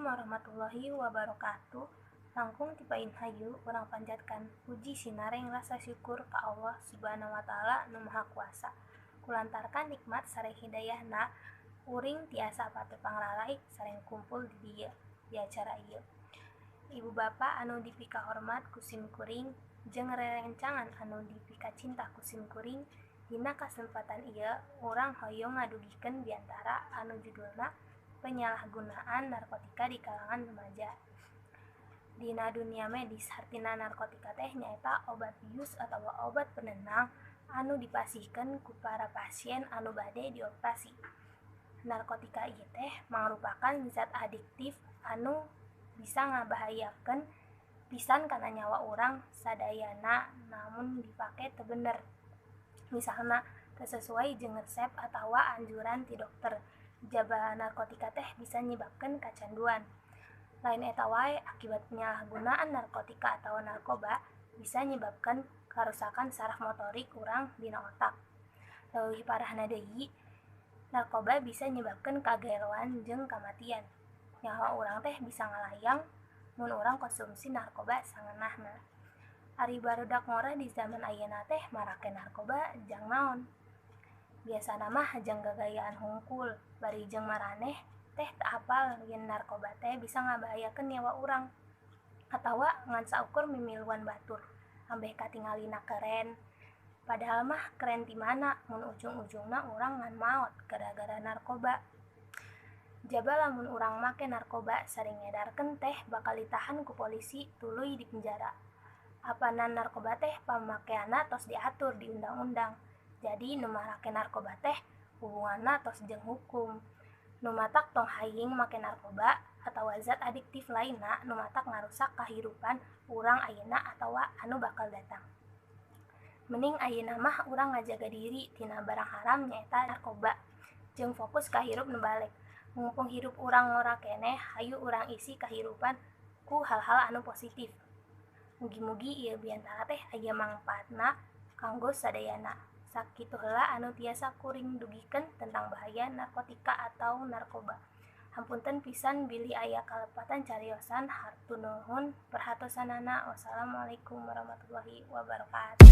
Warahmatullahi wabarakatuh. Langkung ti pain hayu urang panjatkan puji sinareng rasa syukur ka Allah Subhanahu wa Ta'ala nu Maha Kuasa. Kulantaran nikmat sareng hidayahna, uring tiasa patepang raraih sareng kumpul di dieu di acara ieu. Ibu bapa anu dipikahormat ku sim kuring jeung rerencangan anu dipikacinta ku sim kuring, dina kasempatan ieu urang hoyong ngadugikeun biantara anu judulna "Penyalahgunaan Narkotika di Kalangan Remaja". Dina dunia medis, hartina narkotika teh nyaeta obat bius atawa obat penenang anu dipasihkeun ku para pasien anu bade dioperasi. Narkotika ieu teh mangrupakan zat adiktif anu bisa ngabahayakeun pisan kana nyawa urang sadayana lamun dipake teu bener. Misalna teu sesuai jeung resep atawa anjuran ti dokter. Jaba narkotika teh bisa nyibabkeun kacanduan. Lain eta wae, akibat penyalahgunaan narkotika atawa narkoba bisa nyebabkeun karusakan saraf motorik urang dina otak. Leuwih parahna deui, narkoba bisa nyebabkeun kageloan jeung kamatian. Nyawa urang teh bisa ngalayang mun urang konsumsi narkoba sangeunahna. Ari barudak ngora di zaman ayeuna teh marake narkoba jang naon? Biasana mah jang gagayaan hungkul, bari jeung maraneh teh teu apal yen narkoba teh bisa ngabahayakeun nyawa urang. Atawa ngan saukur mimiluan batur, ambeh katingalina keren. Padahal mah keren ti mana mun ujung-ujungna urang ngan maot gara-gara narkoba. Jaba lamun urang make narkoba sering ngedarkeun teh bakal ditahan ku polisi tuluy dipenjara. Apanan narkoba teh pamakeanna tos diatur di undang-undang. Jadi nu marake narkoba teh hubunganna tos jeung hukum. Nu matak tong haying make narkoba atawa zat adiktif lainna nu matak ngarusak kahirupan urang ayeuna atawa anu bakal datang. Mending ayeuna mah urang ngajaga diri tina barang haram, nyaeta narkoba, jeung fokus ka hirup nu baleg. Mumpung hirup urang ngora keneh, hayu urang isi kahirupan ku hal-hal anu positif. Mugi-mugi ieu biantara teh aya mangpaatna kanggo sadayana. Sakitu heula anu tiasa kuring dugikeun tentang bahaya narkotika atau narkoba. Hapunten pisan bilih aya kalepatan cariosan. Hatur nuhun perhatosanana. Wassalamualaikum warahmatullahi wabarakatuh.